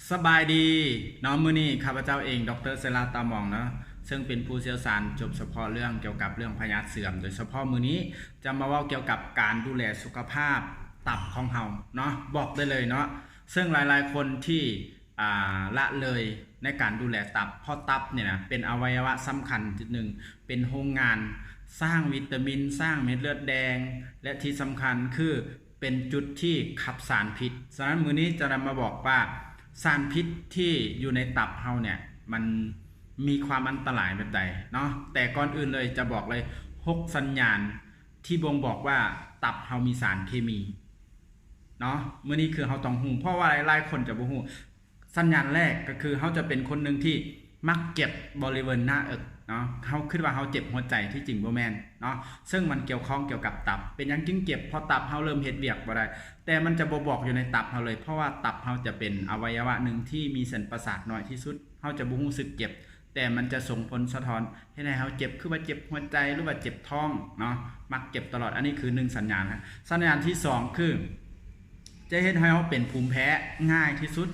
ສະບາຍດີເນາະ ມື້ນີ້ຂ້າພະເຈົ້າເອງ ດຣ ເຊລາ ຕາມອງເນາະ ເຊິ່ງເປັນຜູ້ຊ່ຽວຊານຈົບສະເພາະເລື່ອງກ່ຽວກັບເລື່ອງພະຍາດເສື່ອມ. ໂດຍສະເພາະມື້ນີ້ຈະມາເວົ້າກ່ຽວກັບການດູແລສຸຂະພາບຕັບຂອງເຮົາເນາະ ບອກໄດ້ເລີຍເນາະ ເຊິ່ງຫຼາຍໆຄົນທີ່ ອ່າ ລະເລີຍໃນການດູແລຕັບ ເພາະຕັບນີ້ນະເປັນອະໄວຍະວະສຳຄັນຈຸດໜຶ່ງ ເປັນໂຮງງານສ້າງວິຕາມິນ ສ້າງເມັດເລືອດແດງ ແລະ ທີ່ສຳຄັນຄື ເປັນຈຸດທີ່ຂັບສານພິດ. ສະນັ້ນ ມື້ນີ້ຈະນຳມາບອກວ່າ ສານພິດທີ່ຢູ່ໃນຕັບເຮົາເນ່ຍ ມັນມີຄວາມອັນຕະລາຍແບບໃດເນາະ. ແຕ່ກ່ອນອື່ນເລີຍຈະບອກເລີຍ ຫົກສັນຍານທີ່ບົ່ງບອກວ່າຕັບເຮົາມີສານເຄມີເນາະ. ມື້ນີ້ຄືເຮົາຕ້ອງຮູ້ ເພາະວ່າຫຼາຍໆຄົນຈະບໍ່ຮູ້. ສັນຍານແລກກໍຄືເຮົາຈະເປັນຄົນໜຶ່ງທີ່ມັກເຈັບບໍລິເວນໜ້າເອິກເນາະ ເຮົາຄິດວ່າເຮົາເຈັບຫົວໃຈ ທີ່ຈິງບໍ່ແມ່ນເນາະ ເຊິ່ງມັນກ່ຽວຂ້ອງກ່ຽວກັບຕັບ. ເປັນຫຍັງຈຶ່ງເຈັບ? ເພາະຕັບເຮົາເລີ່ມເຮັດວຽກບໍ່ໄດ້ ແຕ່ມັນຈະບໍ່ບອກຢູ່ໃນຕັບເຮົາເລີຍ ເພາະວ່າຕັບເຮົາຈະເປັນອະໄວຍະວະໜຶ່ງທີ່ມີເສັ້ນປະສາດໜ້ອຍທີ່ສຸດ ເຮົາຈະບໍ່ຮູ້ສຶກເຈັບ ແຕ່ມັນຈະສົ່ງຜົນສະທ້ອນ ເຮັດໃຫ້ເຮົາເຈັບ ຄືວ່າເຈັບຫົວໃຈ ຫຼືວ່າເຈັບທ້ອງເນາະ ມັກເຈັບຕະຫຼອດ. ອັນນີ້ຄືໜຶ່ງສັນຍານ. ສັນຍານທີສອງຄື ຈະເຮັດໃຫ້ເຮົາເປັນພູມແພ້ງ່າຍທີ່ສຸດ.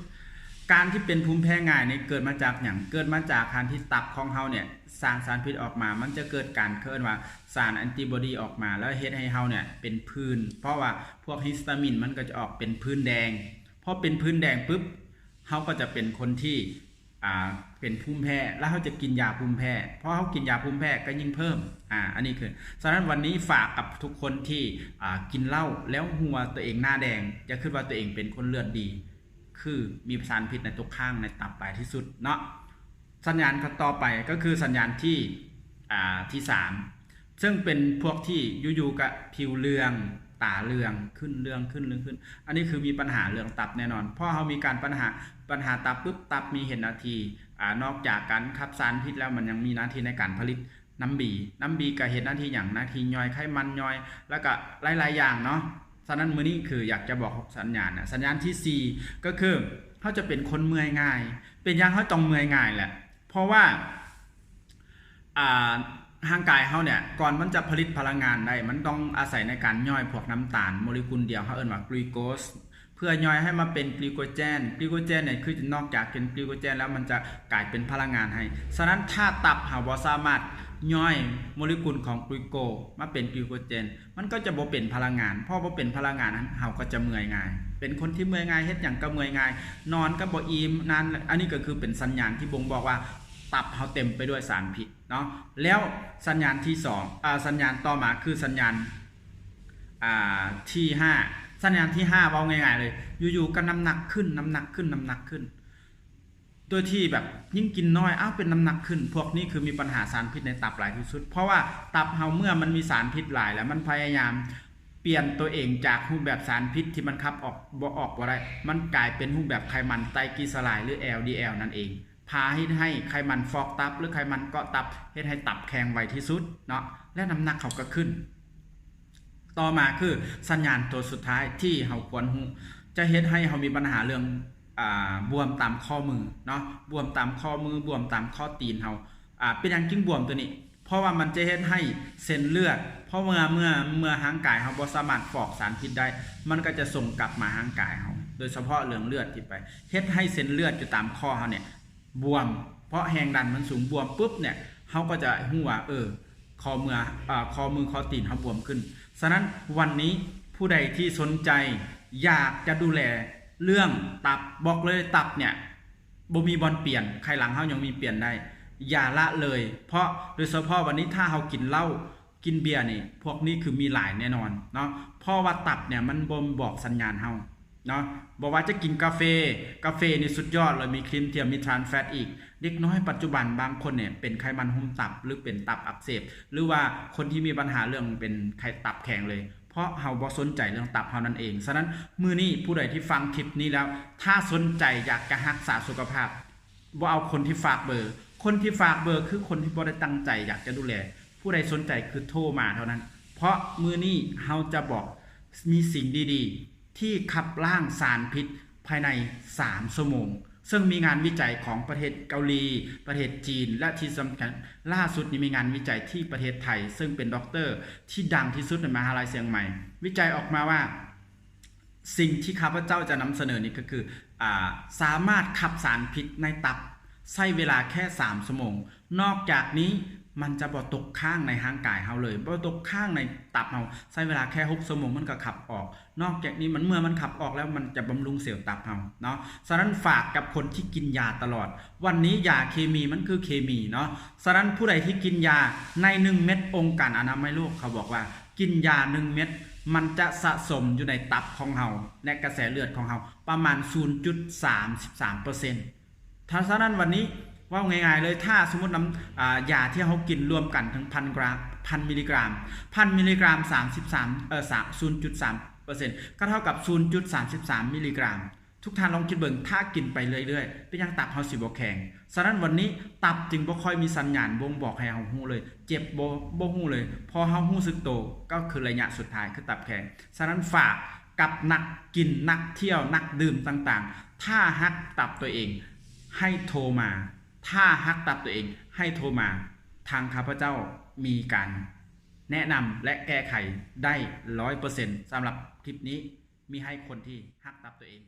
ການທີ່ເປັນພູມແພ້ງ່າຍນີ້ເກີດມາຈາກຫຍັງ? ເກີດມາຈາກການທີ່ຕັບຂອງເຮົາເນ່ຍສ້າງສານພິດອອກມາ ມັນຈະເກີດການ ເອີ້ນວ່າສານແອນຕິບອດີອອກມາ ແລ້ວເຮັດໃຫ້ເຮົາເນ່ຍເປັນຜື່ນ ເພາະວ່າພວກຮິສຕາມິນມັນກໍຈະອອກເປັນຜື່ນແດງ. ພໍເປັນຜື່ນແດງປຶບ ເຮົາກໍຈະເປັນຄົນທີ່ ອ່າ ເປັນພູມແພ້ ແລ້ວເຮົາຈະກິນຢາພູມແພ້ ພໍເຮົາກິນຢາພູມແພ້ກໍຍິ່ງເພີ່ມ ອ່າ ອັນນີ້ຄື. ສະນັ້ນວັນນີ້ຝາກກັບທຸກຄົນທີ່ ອ່າ ກິນເຫຼົ້າແລ້ວຮູ້ວ່າຕົວເອງໜ້າແດງ ຢ່າຄິດວ່າຕົວເອງເປັນຄົນເລືອດດີ ຄືມີສານພິດໃນຕົກຄ້າງໃນຕັບຫຼາຍທີ່ສຸດເນາະ. ສັນຍານຕໍ່ໄປກໍຄືສັນຍານທີ່ ອ່າ ທີສາມ ເຊິ່ງເປັນພວກທີ່ຢູ່ໆກະຜິວເຫຼືອງ ຕາເຫຼືອງ ຂຶ້ນເຫຼືອງ ຂຶ້ນເຫຼືອງ ຂຶ້ນ ອັນນີ້ຄືມີບັນຫາເລື່ອງຕັບແນ່ນອນ. ເພາະເຮົາມີການ ບັນຫາ ບັນຫາຕັບປຶບ ຕັບມີເຮັດໜ້າທີ່ ອ່າ ນອກຈາກການຂັບສານພິດແລ້ວ ມັນຍັງມີໜ້າທີ່ໃນການຜະລິດນ້ຳບີ. ນ້ຳບີກະເຮັດໜ້າທີ່ຫຍັງ? ໜ້າທີ່ຍ່ອຍໄຂມັນ ຍ່ອຍ ແລ້ວກະຫຼາຍໆຢ່າງເນາະ. ສະນັ້ນມື້ນີ້ຄືຢາກຈະບອກຫົກສັນຍານນະ. ສັນຍານທີສີ່ ກໍຄືເຮົາຈະເປັນຄົນເມື່ອຍງ່າຍ. ເປັນຫຍັງເຮົາຕ້ອງເມື່ອຍງ່າຍແຫຼະ? ເພາະວ່າ ອ່າ ຮ່າງກາຍເຮົາເນ່ຍ ກ່ອນມັນຈະຜະລິດພະລັງງານໄດ້ ມັນຕ້ອງອາໄສໃນການຍ່ອຍພວກນ້ຳຕານໂມເລກຸນດຽວ ເຮົາເອີ້ນວ່າກລູໂກສ ເພື່ອຍ່ອຍໃຫ້ມາເປັນກລີໂກເຈນ. ກລີໂກເຈນເນ່ຍ ຄືນອກຈາກເປັນກລີໂກເຈນແລ້ວ ມັນຈະກາຍເປັນພະລັງງານໃຫ້. ສະນັ້ນ ຖ້າຕັບເຮົາບໍ່ສາມາດຍ່ອຍໂມເລກຸນຂອງກລູໂກມາເປັນກລີໂກເຈນ ມັນກໍຈະບໍ່ເປັນພະລັງງານ. ເພາະບໍ່ເປັນພະລັງງານ ເຮົາກໍຈະເມື່ອຍງ່າຍ ເປັນຄົນທີ່ເມື່ອຍງ່າຍ ເຮັດຫຍັງກໍເມື່ອຍງ່າຍ ນອນກໍບໍ່ອີ່ມ ນອນ ອັນນີ້ກໍຄືເປັນສັນຍານທີ່ບົ່ງບອກວ່າຕັບເຮົາເຕັມໄປດ້ວຍສານພິດເນາະ. ແລ້ວສັນຍານທີສອງ ອ່າ ສັນຍານຕໍ່ມາຄືສັນຍານ ອ່າ ທີຫ້າ ສັນຍານທີຫ້າ ເວົ້າງ່າຍໆເລີຍ ຢູ່ໆກໍນ້ຳໜັກຂຶ້ນ ນ້ຳໜັກຂຶ້ນ ນ້ຳໜັກຂຶ້ນ ໂດຍທີ່ແບບຍິ່ງກິນນ້ອຍ ອ້າວ ເປັນນ້ຳໜັກຂຶ້ນ. ພວກນີ້ຄືມີບັນຫາສານພິດໃນຕັບຫຼາຍທີ່ສຸດ ເພາະວ່າຕັບເຮົາເມື່ອມັນມີສານພິດຫຼາຍແລ້ວ ມັນພະຍາຍາມປ່ຽນຕົວເອງຈາກຮູບແບບສານພິດທີ່ມັນຂັບອອກ ບໍ່ອອກບໍ່ໄດ້ ມັນກາຍເປັນຮູບແບບໄຂມັນໄຕກລີເຊີຣາຍ ຫຼື ແອລດີແອລ ນັ້ນເອງ ພາເຮັດໃຫ້ໄຂມັນຟອກຕັບ ຫຼື ໄຂມັນເກາະຕັບ ເຮັດໃຫ້ຕັບແຂງໄວທີ່ສຸດເນາະ ແລະ ນ້ຳໜັກເຮົາກໍຂຶ້ນ. ຕໍ່ມາຄືສັນຍານຕົວສຸດທ້າຍທີ່ເຮົາຄວນຮູ້ ຈະເຮັດໃຫ້ເຮົາມີບັນຫາເລື່ອງ ອ່າ ບວມຕາມຂໍ້ມືເນາະ ບວມຕາມຂໍ້ມື ບວມຕາມຂໍ້ຕີນເຮົາ. ອ່າ ເປັນຫຍັງຈຶ່ງບວມຕົວນີ້? ເພາະວ່າມັນຈະເຮັດໃຫ້ເສັ້ນເລືອດ ເພາະເມື່ອ ເມື່ອ ເມື່ອຮ່າງກາຍເຮົາບໍ່ສາມາດຟອກສານພິດໄດ້ ມັນກໍຈະສົ່ງກັບມາຮ່າງກາຍເຮົາ ໂດຍສະເພາະເລື່ອງເລືອດທີ່ໄປເຮັດໃຫ້ເສັ້ນເລືອດຢູ່ຕາມຂໍ້ເຮົາເນ່ຍ ບວມ ເພາະແຮງດັນມັນສູງ ບວມປຶບເນ່ຍ ເຮົາກໍຈະຮູ້ວ່າ ເອີ ຂໍ້ເມື່ອ ເອີ ຂໍ້ມືຂໍ້ຕີນເຮົາບວມຂຶ້ນ. ສະນັ້ນ ວັນນີ້ຜູ້ໃດທີ່ສົນໃຈຢາກຈະດູແລເລື່ອງຕັບ ບອກເລີຍ ຕັບເນ່ຍບໍ່ມີບ່ອນປ່ຽນ ໄຂຫຼັງເຮົາຍັງມີປ່ຽນໄດ້ ຢ່າລະເລີຍ. ເພາະໂດຍສະເພາະວັນນີ້ ຖ້າເຮົາກິນເຫຼົ້າ ກິນເບຍນີ້ ພວກນີ້ຄືມີຫຼາຍແນ່ນອນເນາະ ເພາະວ່າຕັບເນ່ຍມັນບົ່ງບອກສັນຍານເຮົາເນາະ. ບໍ່ວ່າຈະກິນກາເຟ ກາເຟນີ້ສຸດຍອດເລີຍ ມີຄຣີມທຽມ ມີທຣານແຟດອີກ. ເດັກນ້ອຍປັດຈຸບັນບາງຄົນເນ່ຍເປັນໄຂມັນຫຸ້ມຕັບ ຫຼື ເປັນຕັບອັກເສບ ຫຼືວ່າຄົນທີ່ມີບັນຫາເລື່ອງເປັນໄຂ້ຕັບແຂງເລີຍ ເພາະເຮົາບໍ່ສົນໃຈເລື່ອງຕັບເຮົານັ້ນເອງ. ສະນັ້ນ ມື້ນີ້ຜູ້ໃດທີ່ຟັງຄລິບນີ້ແລ້ວ ຖ້າສົນໃຈຢາກຈະຮັກສາສຸຂະພາບ ບໍ່ເອົາຄົນທີ່ຝາກເບີ ຄົນທີ່ຝາກເບີຄືຄົນທີ່ບໍ່ໄດ້ຕັ້ງໃຈຢາກຈະດູແລ. ຜູ້ໃດສົນໃຈຄືໂທມາເທົ່ານັ້ນ ເພາະມື້ນີ້ເຮົາຈະບອກ ມີສິ່ງດີໆທີ່ຂັບລ້າງສານພິດພາຍໃນສາມຊົ່ວໂມງ ເຊິ່ງມີງານວິໄຈຂອງປະເທດເກົາຫຼີ, ປະເທດຈີນ ແລະ ທີ່ສຳຄັນ ລ່າສຸດນີ້ມີງານວິໄຈທີ່ປະເທດໄທ ເຊິ່ງເປັນດັອກເຕີທີ່ດັງທີ່ສຸດໃນມະຫາໄລຊຽງໃໝ່ ວິໄຈອອກມາວ່າ ສິ່ງທີ່ຂ້າພະເຈົ້າຈະນຳສະເໜີນີ້ກໍຄື ອ່າ ສາມາດຂັບສານພິດໃນຕັບ ໃຊ້ເວລາແຄ່ສາມຊົ່ວໂມງ. ນອກຈາກນີ້ມັນຈະບໍ່ຕົກຄ້າງໃນຮ່າງກາຍເຮົາເລີຍ, ບໍ່ຕົກຄ້າງໃນຕັບເຮົາ, ໃຊ້ເວລາແຄ່ຫົກຊົ່ວໂມງມັນກໍຂັບອອກ. ນອກຈາກນີ້ມັນ ເມື່ອມັນຂັບອອກແລ້ວ ມັນຈະບຳລຸງເຊວຕັບເຮົາເນາະ. ສະນັ້ນຝາກກັບຄົນທີ່ກິນຢາຕະຫຼອດ, ວັນນີ້ຢາເຄມີມັນຄືເຄມີເນາະ. ສະນັ້ນຜູ້ໃດທີ່ກິນຢາໃນໜຶ່ງເມັດ, ອົງການອະນາໄມໂລກເຂົາບອກວ່າ ກິນຢາໜຶ່ງເມັດ ມັນຈະສະສົມຢູ່ໃນຕັບຂອງເຮົາ ແລະ ກະແສເລືອດຂອງເຮົາປະມານສູນຈຸດສາມສິບສາມເປີເຊັນ. ຖ້າສະນັ້ນວັນນີ້ເວົ້າງ່າຍໆເລີຍ, ຖ້າສົມມຸດນຳ ອາ ຢາທີ່ເຮົາກິນລວມກັນເຖິງພັນກຣາມ, ພັນມິລລິກຣາມ, ພັນມິລລິກຣາມ ສາມສິບສາມ ເອີ ສາມ ສູນຈຸດສາມເປີເຊັນ ກໍເທົ່າກັບສູນຈຸດສາມສິບສາມມິລລິກຣາມ. ທຸກທ່ານລອງຄິດເບິ່ງ, ຖ້າກິນໄປເລື້ອຍໆ ເປັນຫຍັງຕັບເຮົາຊິບໍ່ແຂງ? ສະນັ້ນວັນນີ້ຕັບຈຶ່ງບໍ່ຄ່ອຍມີສັນຍານບົ່ງບອກໃຫ້ເຮົາຮູ້ເລີຍ, ເຈັບບໍ່ ບໍ່ຮູ້ເລີຍ, ພໍເຮົາຮູ້ສຶກໂຕກໍຄືໄລຍະສຸດທ້າຍຄືຕັບແຂງ. ສະນັ້ນຝາກກັບນັກກິນ, ນັກທ່ຽວ, ນັກດື່ມຕ່າງໆ, ຖ້າຮັກຕັບຕົວເອງໃຫ້ໂທມາ, ຖ້າຮັກຕັບຕົວເອງໃຫ້ໂທມາ, ທາງຂ້າພະເຈົ້າມີການແນະນຳ ແລະ ແກ້ໄຂໄດ້ຮ້ອຍເປີເຊັນ. ສຳລັບຄລິບນີ້ມີໃຫ້ຄົນທີ່ຮັກຕັບຕົວເອງ.